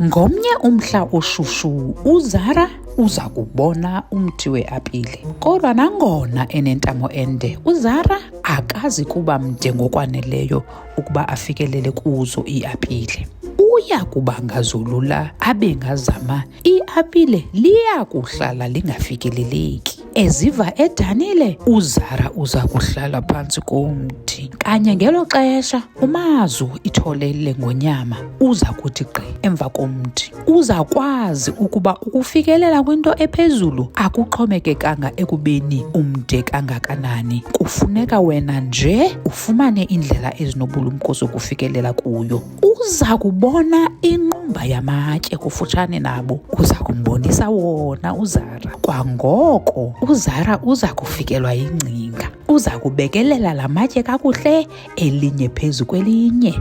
Ngomnye umhla oshushu, uZara uza kubona umthi weapile. Kodwa nangona enentamo ende, uZara akazi kuba mde ngokwaneleyo ukuba afikelele kuzo iiapile. Uya kuba ngazolula abe ngazama, iapile liya kuhlala lingafikeleleki. Eziva edanile, uZara uza kuhlala phantsi komthi. Kanye ngelo xesha, uMazu ithole lengonyama uza kuthi gqi emva komthi. Uza kwazi ukuba ukufikelela kwinto ephezulu akuxhomekekanga ekubeni umde kangakanani. Kufuneka wena nje ufumane iindlela ezinobulumko zokufikelela kuyo. Uza kubona inqumba yamatye kufutshane nabo. Uza kumbonisa wona uZara. Kwangoko uZara uza kufikelwa yingcinga. Uza kubekelela la matye kakuhle elinye phezu kwelinye.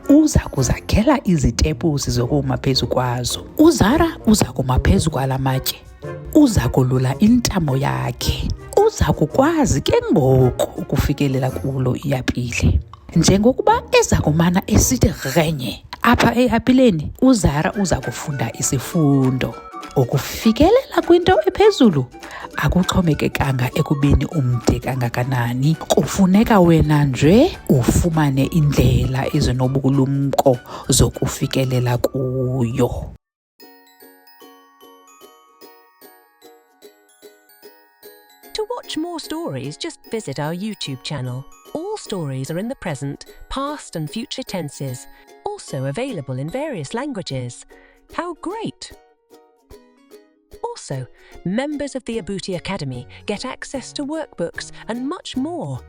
Uza kuzakhela izitepusi zokuma phezu kwazo. UZara uza kuma phezu kwala matye. Uza kolula intamo yakhe. Uza kukwazi ke ngoku ukufikelela kulo iapile. Njengokuba eza kumana esithi rhenye apha eapileni, uZara uza kufunda isifundo. Ukufikelela kwinto ephezulu akuxhomekekanga ekubeni umde kangakanani. Kufuneka wena nje ufumane indlela ezinobulumko zokufikelela kuyo. To watch more stories, just visit our YouTube channel. All stories are in the present, past, and future tenses, also available in various languages. How great! Also, members of the Abuti Academy get access to workbooks and much more.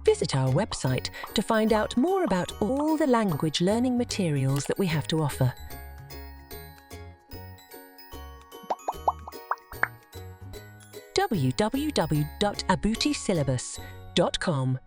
Visit our website to find out more about all the language learning materials that we have to offer. www.abutisyllabus.com.